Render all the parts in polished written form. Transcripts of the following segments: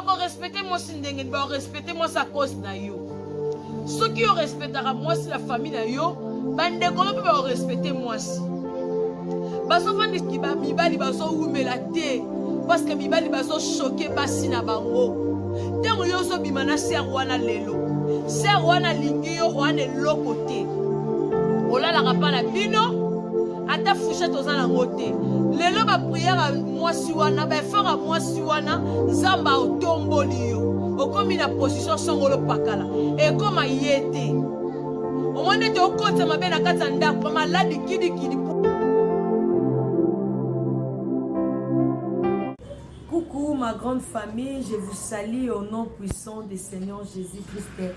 Bakorespecte mwasi ndenge nini? Bakorespecte mwasi a cause na yo. Soki yo respectaka mwasi na famille na yo, bandeko no mpe bakorespecte mwasi. Bazofandisa mibali bazowumela te parceke mibali bazochoke basi na bango. Ntango yo ozobima na ser wana lelo, ser wana alingi yo wana eloko te, olalaka mpa na bino ata fouchette oza nango te. Lelo bapriere ya mwasi wana, baeffort ya mwasi wana, Nzambe aotomboli yo, okomi na position songolo pakala, ekoma ye te. Omoni ete okotisa mabe na kati ya ndako, bamaladi kidikidi. Coucou ma grande famille, je vous salue au nom puissant du Seigneur Jésus-Christ.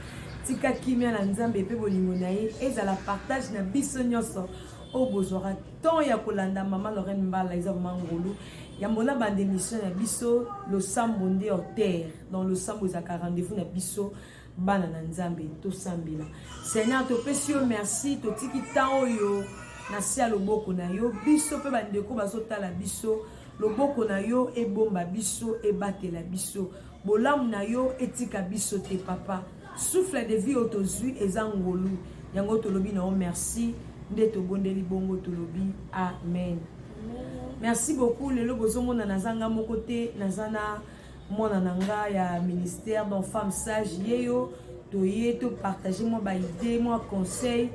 Tika kimia na Nzambe pe bolingo na ye ezala partage na biso nyonso oyo bozwaka temps ya kolanda mama Lorraine Mbala. Eza vraiment ngolu yambo na bande émission na biso. Losambo nde hauteur, donc losambo ezalaka rendez-vous na biso bana na Nzambe. Tosambela. Seigneur, topesi yo merci, totiki temps oyo na se ya loboko na yo. Biso mpe bandeko bazotala biso, loboko na yo ebomba biso, ebatela biso, bolamu na yo etika biso te. Papa, souffle de vie oyo tozwi eza ngolu, yango tolobi na yo merci. Nde tobondeli bongo, tolobi amen. Merci beaucoup. Lelo bozomona naza nga moko te, naza na mwana na nga ya ministère, donc femme sage ye yo. Toye topartage mwa baide, mwa conseil.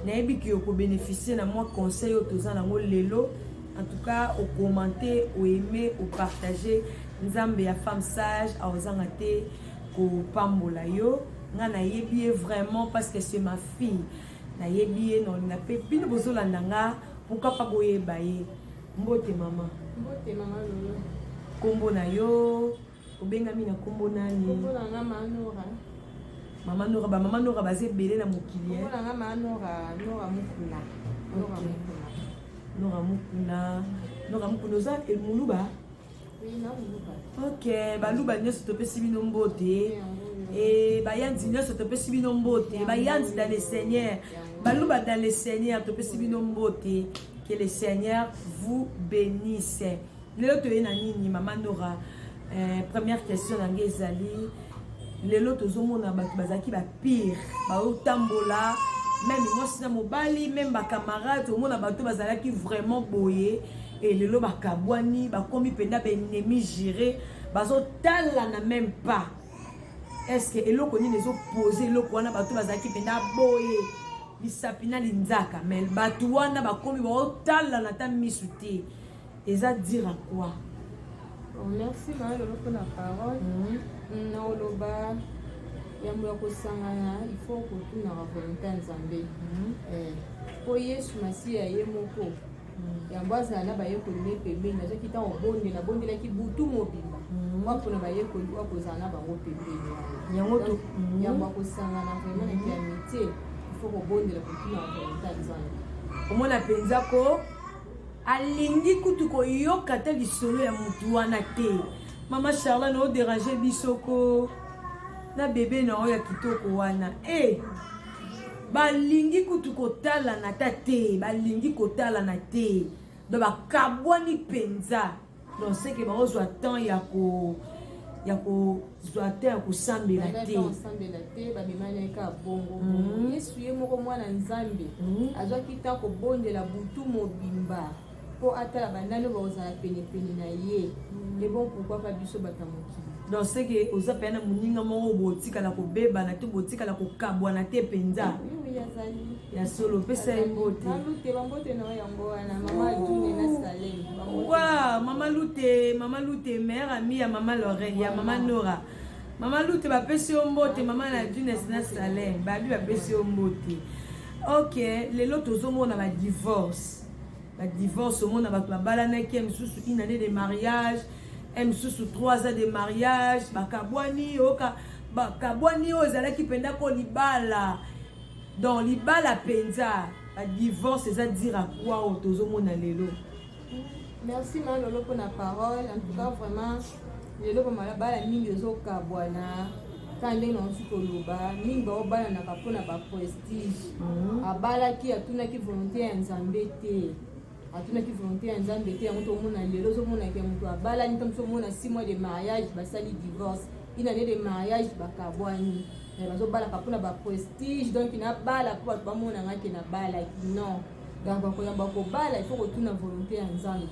Nayebi ke okobénéficie na mwa conseil oyo toza nango lelo. En tout cas, okommente, oaime, opartage. Nzambe ya femme sage aozanga te kopambola yo. Nga nayebi ye vraiment parce que c'est ma fille. Nayebi ye, naolinga mpe bino bozolanda nga, pourquoi pas boyeba ye. Mbote mama. Mbote mama Lolo. Kombo na yo, obengami na kombo nani? Kombo na nga Mama Nora. Mama Nora, ba mama Nora baza ebele na mokili. Kombo na nga Mama Nora, Nora Mukuna. Nora Mukuna. Nora Mukuna. Nora Mukuna, oza muluba? Oui, na muluba. Ok, baluba nyonso topesi bino mbote. E bayanzi nyonso topesi bino mbote. Bayanzi dans le Seigneur. Baluba dans le Seigneur topesi bino mbote. Que le Seigneur vous bénisse. Lelo toye na nini mama Nora? Première question na ngai ezali, lelo tozomona bato bazalaki bapire, baotambola même mwasi na mobali, même bacamarade, omona bato bazalaki vraiment boye, e lelo bakabwani, bakomi mpenza baennemi juré, bazotala na même pas. Est-ce que eloko nini ezopose eloko wana? Bato bazalaki mpenza boye, lisapi na linzaka, mais bato wana bakomi baotalana ata misu te. Eza dire à quoi? Bon, merci mama Lolo mpona parole. Na oloba yambo ya kosangana, il faut kotunaka volonté ya Nzambe, mpo Yesu Masiya ye moko, yambo azala na bayekoli ne pembeni, azwaki ntango obondela, abondelaki butu mobimba wa mpona bayekoli oyo akozala na bango pembeni wana. Yango yambo ya kosangana vraiment na kiamitié, il faut kobondela, kotunaka volonté ya Nzambe. Omona mpenza ko alingi kutu koyoka te lisolo ya mutu wana te. Mama Charlane, oderange biso ko na bebe na oyo ya kitoko wana. E balingi kutu kotalana ta te, balingi kotalana te, donc bakabwani mpenza. Donc c'est que bakozwa temps ya kozwa temps ya kosambela te. Kosambela te, babimani kaka bongo. Yesu ye moko, mwana Nzambe, azwaki ntango kobondela butu mobimba mpo atala bandani oyo bakozala penepene na ye. Et bon, pourquoi pas biso bato ya mokili? Donc c'est que oza pena na moninga moko botikala kobebana te, botikala kokabwana te mpenza? Oui, azali. Ya solo, opesa ye mbote. Malute, bambote na yo yango wana, mama June na Salem. Wa mama Lute, mama Lute, meilleure amie ya mama Lorraine, ya mama Nora. Mama Lute, bapesi yo mbote. Mama na Junes na Salem, babi bapesi yo mbote. Ok, lelo tozomona badivorce, badivorce. Omona bato babalanaki, ya misusu une année de mariage, ya misusu 3 ans de mariage, bakabwani. Oyoka bakabwani, oyo ezalaki mpenza ko libala, donc libala mpenza, badivorce. Eza dire à quoi oyo tozomona lelo? Merci ma Lolo mpona parole. En tout cas vraiment, lelo bamala mingi ezokabwana kaka ndenge nauti koloba. Mingi baobalanaka mpona baprestige. Abalaki, atunaki volonté ya Nzambe te, atunaki volonté ya Nzambe te. Yango tomona lelo, ozomonaka moto abalani, to mosu omona 6 mois de mariage, basali divorce. Une année de mariage, bakabwani. Bazobalaka mpona baprestige, donc nabala mpo bato bamona nga ke nabalaki. Non, donc bakoyamba kobala, il faut kotuna volonté ya Nzambe,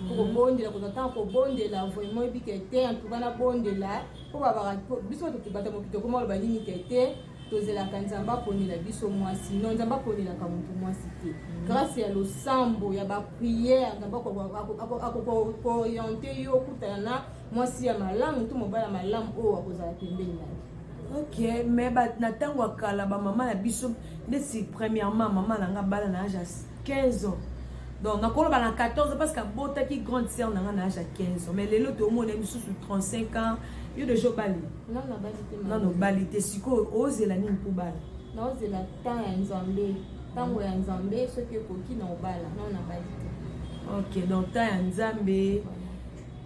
faut kobondela, kozwa ntango kobondela vraiment. Ebike te, en tout cas nabondela mpo babaka biso bato mokili tokoma oloba nini ke te, tozelaka Nzambe aponela biso mwasi. Non, Nzambe aponelaka motu mwasi te. Grâce ya losambo, ya baprière, Nzambe akoorienter yo okutana na mwasi ya malamu to mobali ya malamu oyo akozala pembeni na yo. Ok, mais na ntango ya kala, bamama na biso, ndeti premièrement mama na nga bala na age ya 15 ans, donc nakoloba na 14 ans, parce que abotaki grande sœur na nga na age ya 15 ans. Mais lelo toomona misusu 35 ans. Yo deja obali? Nano nabali te. Nano obali te. Sikoyo ozela nini mpo bala? Naozela temps ya Nzambe, ntango ya Nzambe soki ekoki na obala. Nano nabali te. Ok, donc temps ya Nzambe.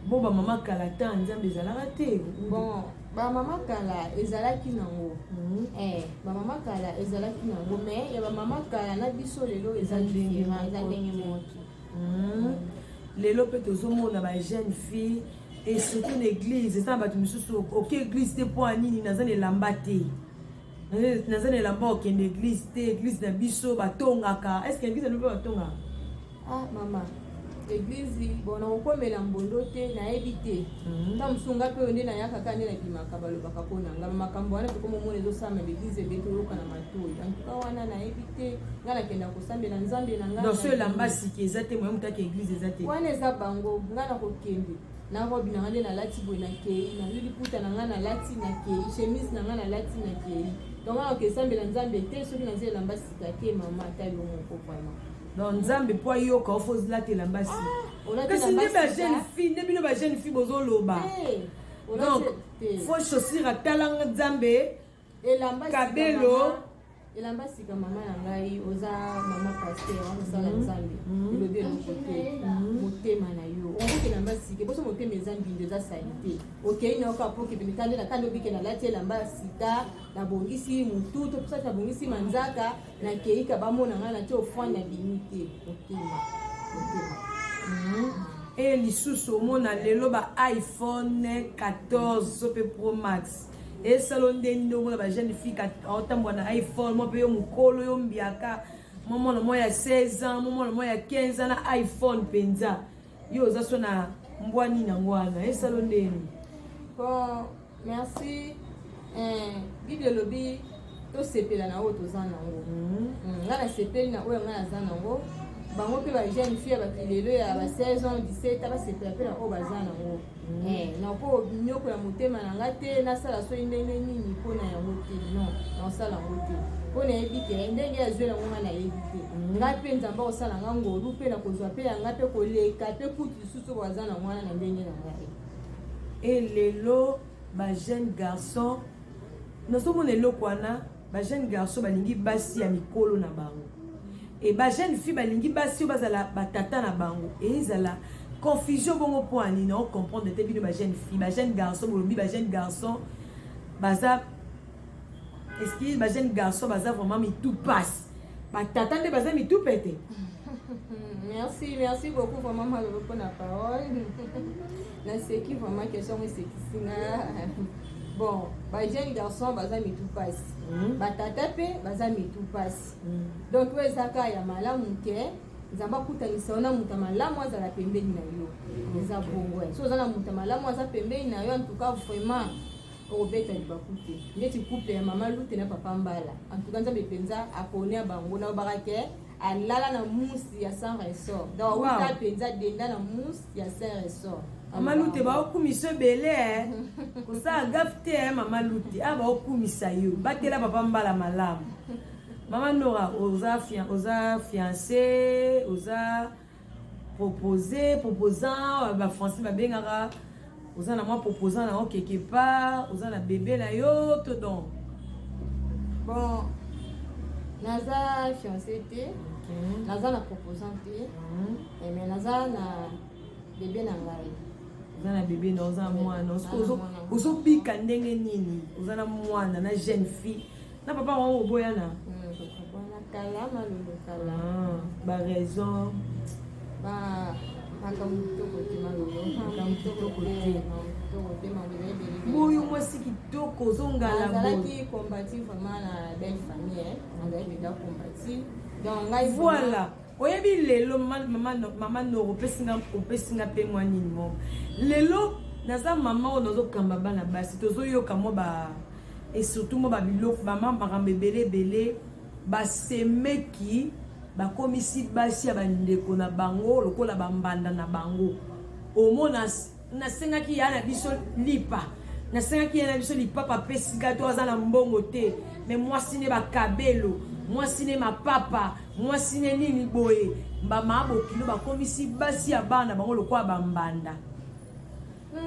Bon, bamama kala, temps ya Nzambe ezalaka te? Bon, bamama kala ezalaki nango. Bamama kala ezalaki nango, mais ya bamama kala na biso lelo eza différent, eza ndenge moko te. Lelo mpe tozomona bajeune fille, et surtout na église, eza na bato misusu oke église te. Mpo ya nini? Naza na elamba te, naza na elamba okende église te. Église na biso batongaka, est ce que église na bino mpe batongaka? Ah mama, église, bon, nakokomela mbondo te, nayebi te. Ntango mosusu nga mpe oyo nde nayaka kaka nde nabimaka, balobaka mpo na nga makambo wana. Tokomomona ezosalama l'église ebe, toyoka na matoi. En tout cas wana nayebi te. Nga nakenda kosambela Nzambe na nga. Donc so elamba sika eza te, moye moto ake église eza te? Wana eza bango. Nga nakokende na robe na nga nde nalati boye, nakei, nazwi liputa na nga nalati, nakei, chemise na nga nalati, nakei. Donc wana okesambela Nzambe te soki nazwi elamba sika te. Mama, ata yo moko vraiment. Donc Nzambe mpo ayoka, ofo olata elamba sika. Kasi nde bajeune fille, nde bino bajeune fille bozoloba, donc faut chaussure atalanga Nzambe. Elamba. Kabelo. Elamba sika, mama na ngai, oza mama pasteur, osala Nzambe, elobi eloko te. Motema na yo okoki elamba sika, boso motema eza mbindo, eza saleté. Okei na yoka po kepene kande na kande, obike nalati elamba sika, nabongisi motu to posati, nabongisi manzaka, nakei ka bamona ngai, natie offrande, nabimi te. Motema, motema. E lisusu omona lelo ba iPhone 14 so mpe Pro Max esalo nde nde omona bajeune fille aotambola na iPhone mo mpe yo mokolo, yo mbiaka mo mwana mo ya 16 ans, mo mwana mo ya 15 ans na iPhone mpenza. Yo oza so na mbwa nini yango wana esalo ndeni? Bon, merci. Bible elobi tosepela na oyo toza nango. Ngai nasepeli na oyo ngai naza nango. Bango mpe bajeune fille ya bakilelo ya ba 16 ans, 17, basepela mpe na oyo baza nango. Nako nyokola motema na nga te, nasala soki ndenge nini mpona yango te. Non, nasala yango te mpo nayebi ke ndenge azwela yango, nga nayebi te. Ngai mpe Nzambe akosala nga ngolu mpe nakozwa mpe yanga mpe koleka mpe kutu lisusu oyo baza nango wana na ndenge na ngai. E lelo bajeune garçon, nazomona eloko wana, bajeune garçon balingi basi ya mikolo na bango, e bajeune fille balingi basi oyo bazala batata na bango. Ezala confusion bongo mpo ya nini? Ocomprendre te. Bino bajeune fille, bajeune garçon, bolobi bajeune garçon baza, est-ce bajeune garçon baza vraiment mitu pasi, batata nde baza mitu pete? Merci, merci beaucoup vraiment, Malolo, mpona parole. Naseki vraiment, question ngo esekisi nga. Bon, bajeune garçon baza mitu pasi, batata mpe baza mitu pasi. Donc oyo eza kaka ya malamu ke Nzambe akutanisa yo na moto ya malamu azala pembeni na yo. Eza bongo. So oza na moto ya malamu aza pembeni na yo, en tout cas vraiment okobeta libaku te, neti couple ya mama Lute na papa Mbala. En tout cas Nzambe mpenza apone bango. Nalobaka ke alala na mousse ya sans ressort, donc awuta mpenza denda na mousse ya sans ressort. Mama Lute, baokumisa ebele, kosala gaffe te. Mama Lute a baokumisa yo, batela papa Mbala malamu. Mama Nora, oza fiancé, oza proposé, proposant, bafrançais babengaka, oza na mwa proposant na yo quelque part, oza na bébé na yo to donc? Bon, naza fiancé te, naza na proposant te, mais naza na bébé na ngai. Oza na bébé na, oza na mwana. Ozobika ndenge nini? Oza na mwana na jeune fille na papa wango oboyana? Kala, Malolo, kala. Baraison? Ba Makambo kitoko te, malolo. Makambo kitoko te. Kitoko te, makambo eza ebele ebele. Boyo mwasi kitoko, ozongala boye. Nazalaki combati vraiment na belle famille, hein. Nazalaki mpenza combati, donc ngai Voilà, oyebi lelo mama Noro opesinga mpe mwa nini moko. Lelo naza mama oyo nazokamba bana basi, tozoyoka mwa ba et surtout mwa babiloko, bama makambo ebele ebele. Basemeki bakomisi basi ya bandeko na bango lokola bambanda na bango. Omona, nasengaki ya na biso lipa, nasengaki ya na biso lipapa, apesi nga to aza na mbongo te, me mwasi ne bakabelo, mwasi ne mapapa, mwasi ne nini boye. Bamama bokilo bakomisi basi ya bana bango lokola bambanda.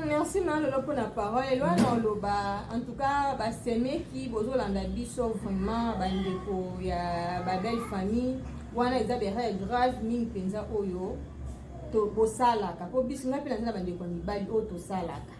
Merci ma Lolo mpona parole elwa na oloba. En tout cas, basemeki bozolanda biso, vraiment bandeko ya babelle famille wana, eza berere grave mingi mpenza oyo bosalaka, mpo biso, ngai mpe naza na bandeko ya mibali oyo tosalaka,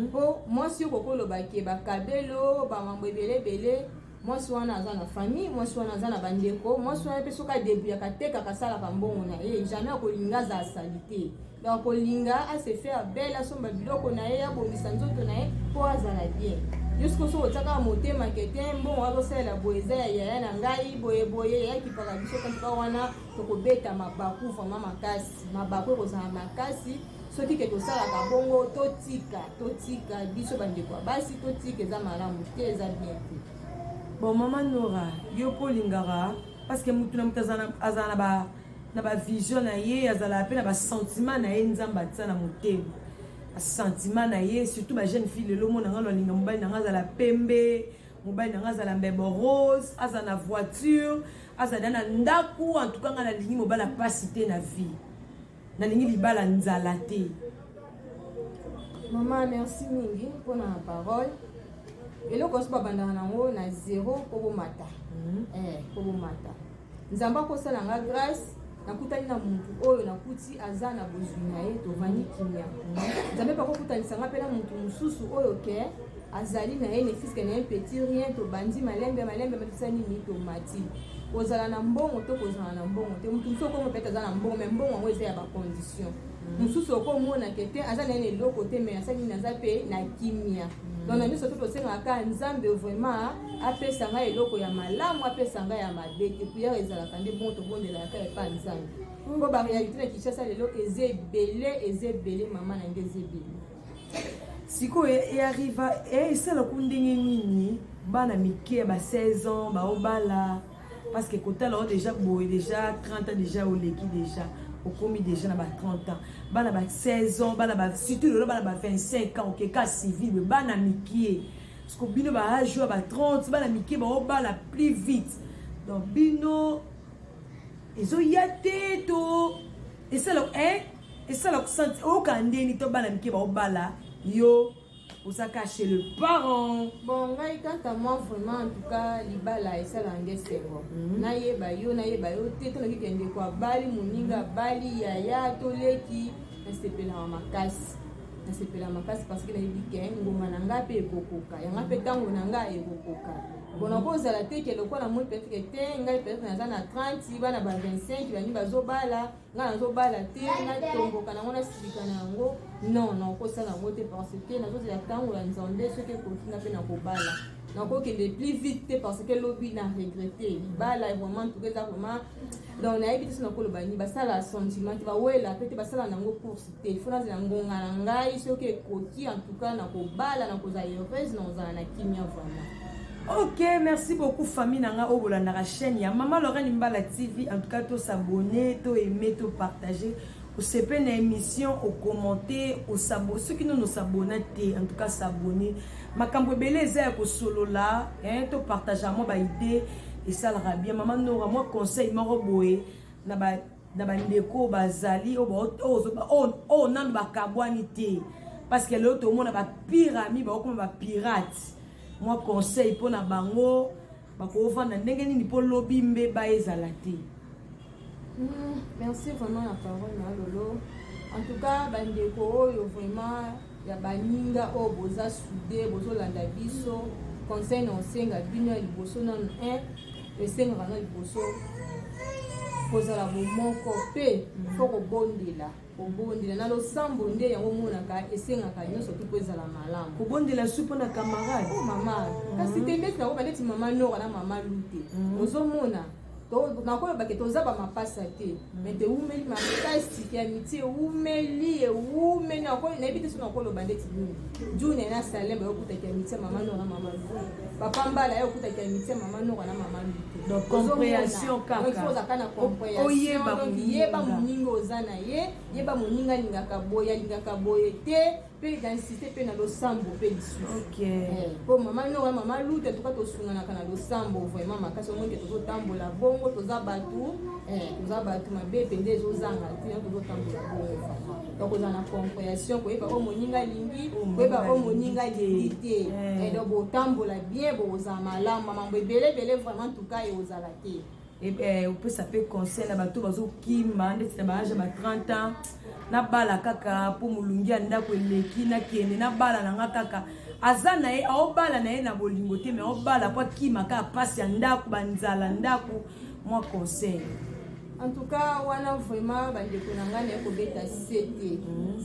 mpo mwasi oyo kokoloba ke bakabelo, bamambo ebele ebele, mwasi wana aza na famille, mwasi wana aza na bandeko, mwasi wana mpe soki adébrouillaka, atekaka, asalaka mbongo na ye, jamais akolinga azala sali te. Donc akolinga ase faire belle, asomba biloko na ye, abongisa nzoto na ye mpo azala bien. Yo sikoyo soki otiaka motema ke te, mbongo azosalela boye eza ya yaya na ngai, boye boye, yaya kipaka biso kantuka, wana tokobeta mabaku vraiment makasi. Mabaku ekozala makasi soki ke tosalaka bongo. Totika, totika biso bandeko ya basi, totika, eza malamu te, eza bien te. Bon, mama Nora, yo mpo olingaka, parce que mutu na mutu azala na bavision na ye, azalaka mpe na basentiment na ye. Nzambe atia na motema basentiment na ye, surtout bajeune fille. Lelo mona nga alinga mobali na nga azala pembe, mobali na nga azala mbebo rose, azala na voiture, azala na ndako. En tout cas, nga nalingi mobali apasi te na vie, nalingi libala nzala te. Mama, merci mingi mpona na parole. Eloko nyonso babandaka nango na zero mpo bomata, mpo bomata. Nzambe akosala nga grâce, nakutani na mutu oyo nakuti aza na bozwi na ye, tovandi kimia. Nzambe mpe akokutanisa nga mpe na mutu mosusu oyo ke azali na ye ne fiske na ye petit rien. Tobandi malembe malembe, matisa nini, tomati. Kozala na mbongo to kozala na mbongo te, mutu mosusu okomo peut-être aza na mbongo, mais mbongo yango eza ya bacondition mosusu. Okomona ke te, aza na ye na eloko te, mais asali nini? Aza mpe na kimia. Donc na nyonso to tosengaka kaka Nzambe vraiment apesa ngai eloko ya malamu, apesa ngai ya mabe te. Prière ezalaka nde bon, tobondelaka epa Nzambe, mpo baréalité na Kinshasa lelo eza ebele, eza ebele, mama na nge, eza ebele. Sikoyo earriva, esalaku ndenge nini bana mike ya ba 16 ans baobala? Parce que kotala o déjà boye, déjà 30 ans, déjà oleki, déjà okomi déjà na ba 30 ans, bana ba 16 ans, bana ba, surtout lelo bana ba 25 ans, okeka civil, bana mike. Parce que bino ba âge ya ba 30, bana mike baobala plus vite. Donc bino ezoya te to esala esala oyoka ndeni to bana mike baobala, yo ozaka chez le parent? Bon, ngai, quant à moi, vraiment, en tout cas, libala esalaka nde esengo. Nayeba yo, nayeba yo te, to nakoki ndeko abali, moninga abali, yaya to leki, nasepelaka makasi, nasepelaka makasi, parce que nayebi ke ngoma na ngai mpe ekokoka, yanga mpe ntango na ngai ekokoka. Bon, nakozala te ke lokola namoni peut-être ke te, ngai peut-être naza na 30, bana ba 25 bani bazobala, ngai nazobala te, natomboka nango, nasilika na yango. Non, nakosala yango te, parce que nazozela ntango ya Nzambe. Soki ekoki, nga mpe nakobala. Nakokende plus vite te, parce que lobi na regrette. Libala vraiment, en tout cas, eza vraiment, donc nayebi te so nakoloba nini. Basala sentiment te, bawela pe te, basala nango course te. Il faut nazela ngonga na ngai. Soki ekoki, en tout cas, nakobala, nakozala heureuse, nakozala na kimia vraiment. Ok, merci beaucoup, famille na nga oyo bolandaka chaîne ya Mama Lorraine Mbala TV. En tout cas, tos'abonner, toaimer, topartager. Osepe na émission, ocommenter, osabo. Soki nano osabona te, en tout cas, s'abonner. Makambo ebele eza ya kosolola, topartage mwa baidée, esalaka bien. Mama Nora, mwa conseil moko boye na bandeko bazali oyo nanu bakabwani te, parce que lelo tomona bapire ami baokoma bapirate. Mwa conseil mpo na bango, bakovanda ndenge nini mpo lobi mbeba ezala te? Merci vraiment na parole na Lolo. En tout cas, bandeko oyo vraiment ya baninga oyo boza soudé, bozolanda biso, conseil na osenga bino ya liboso nanu 1, esengaka na liboso. Kozala bomoko mpe fo kobondela. Kobondela na losambo nde yango omonaka esengaka nyonso tu mpo ezala malamu. Kobondela su mpo na camarade. Oh mama, kasi te ndeti nakoba ndeti mama Nora na mama Lute. Ozomona nakoloba ke toza bamapasa te, mais tewumeli makasi ke amitié ewumeli ewumeli, nayebi te so nakoloba ndeti nini. June na Salem bayokutaki amitié mama Nora na mama Lute. Papa Mbala ayokutaki amitié mama Nora na mama Lute. Donc compréhension kaka. Il faut ozalaka na compréhension. Donc yeba moninga oza na ye, yeba moninga alingaka boye, alingaka boye te, mpe d'insister mpe na losambo mpe lisusu. Po mama Nora, mama Lute, en tout cas tosunganaka na losambo vraiment makasi. Omoni ke tozotambola bongo, toza bato, toza bato mabe mpenza ezozanga te, tozotambola bongo vraiment. Donc ozala na compréhension, koyeba oyo moninga alingi, koyeba oyo moninga alingi te. Donc botambola bien, bokozala malamu, mambo ebele ebele vraiment en tout cas ekozala te. Opesa mpe conseil na bato bazokima ndeti na baage ya ba 30 ans, nabala kaka mpo molungi ya ndako eleki, nakende nabala na nga kaka, aza na ye aobala na ye na bolingo te, mais aobala mpo akima kaka mpasi ya ndako, banzala ndako, mwa conseil. En tout cas wana vraiment bandeko na ngai, naye kobeta sete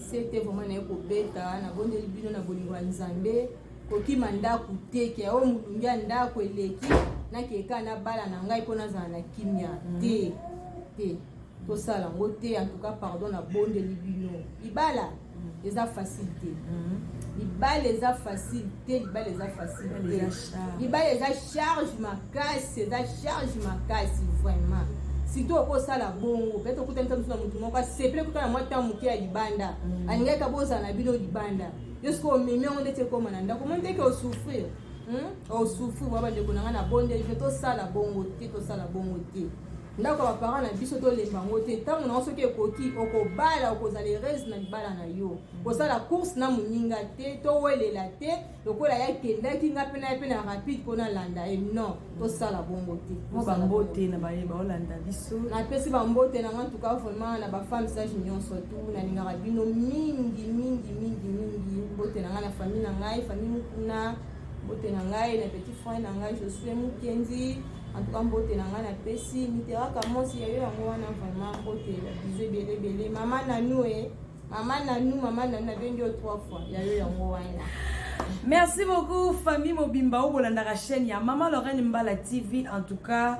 sete vraiment, naye kobeta, nabondeli bino na bolingo ya Nzambe, kokima ndako te, ke oyo molungi ya ndako eleki, nakeka nabala na ngai mpo nazala na kimia te. Te, tosala yango te. En tout cas pardon, nabondeli bino, libala eza facile te, libala eza facile te, libala eza facile te, libala eza charge makasi, eza charge makasi vraiment. Surtout okosala bongo, peut-être okutani ta mosu na motu moko asepele kuta na mwa ntango moke ya libanda, alingaki bozala na bino libanda, yo soki omemi yango ndeti ekóma na ndako, omoni teke osouffrir, osouffrir. Wa bandeko na ngai, nabondeli mpe tosala bongo te, tosala bongo te. Ndako ya baparent na biso, tolemba yango te. Ntango nango soki ekoki, okobala, okozala heureuse na libala na yo. Kosala course na moninga te, towelela te lokola yakendaki, nga mpe na ye mpe na rapide mpo nalanda ye. Non, tosala bongo te. Mo bambote na baye baolanda biso. Napesi bambote na nga en tout cas vraiment na bafemme sage nyonso tu, nalingaka bino mingi mingi mingi mingi. Mbote na ngai na famille na ngai, famille Mukuna, mbote na ngai na petit frère na ngai Josue Mukendi. En tout cas mbote na ngai napesi Miteraka Mosi ya yo yango wana vraiment, mbote, babizu ebele ebele. Mama Nanu, e mama Nanu, mama Nanu, nabengi yo trois fois, ya yo yango wana. Merci beaucoup famille mobimba oyo bolandaka chaîne ya Mama Lorraine Mbala TV. En tout cas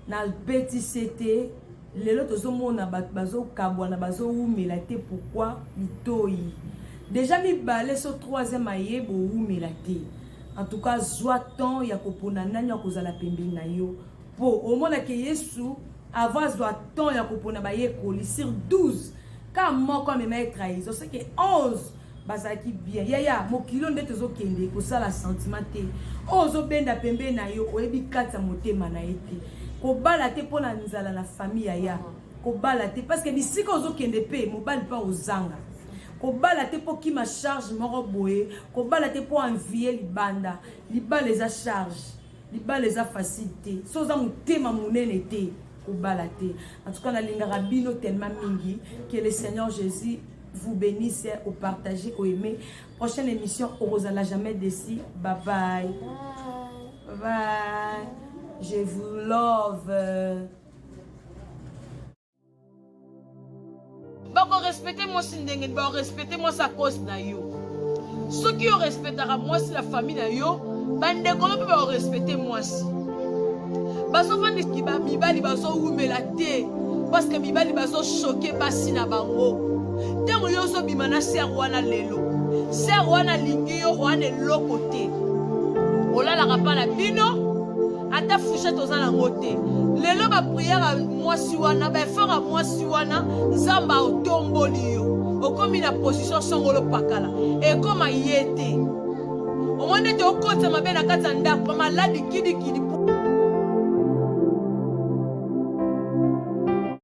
nabetisi te, lelo tozomona bato bazokabwana, bazowumela te. Pourquoi? Litoi déjà mibale, so troisième aye, bowumela te. En tout cas zwa temps ya kopona nani akozala pembeni na yo, mpo omonake Yesu avant azwa temps ya kopona bayekoli, sur 12 ka moko amema ye trahison, c'est que 11 bazalaki bien. Yaya, mokili nde tozokende, kosala sentiment te. Oyo ozobenda pembeni na yo, oyebi kati ya motema na ye te. Kobala te mpo na nzala na famille, yaya. Kobala te parce que bisika ozokende mpe mobali mpe ozanga. Kobala te mpo kima charge moko boye. Kobala te mpo envie libanda. Libala eza charge, libala eza facile te. So oza motema monene te, kobala te. En tout cas nalingaka bino tellement mingi. Que le Seigneur Jésus vous bénisse. Au partager, au aimer. Prochaine émission, okozala jamais déçu. Bye bye, bye bye, je vous love. Bakorespecte mwasi ndenge nini? Bakorespecte mwasi à cause na yo. Soki yo respectaka mwasi na famille na yo, bandeko no mpe bakorespecte mwasi. Bazofandisi mibali bazowumela te parce que mibali bazochoquer basi na bango. Ntango yo ozobima na sœur wana lelo, sœur wana alingi yo wana eloko te, olalaka mpa na bino, ata fourchette oza nango te. Lelo baprière ya mwasi wana, baeffort ya mwasi wana, Nzambe aotomboli yo, okomi na position songolo pakala, ekoma ye te. Omoni ete okotisa mabe na kati ya ndako, bamaladi kidikidi.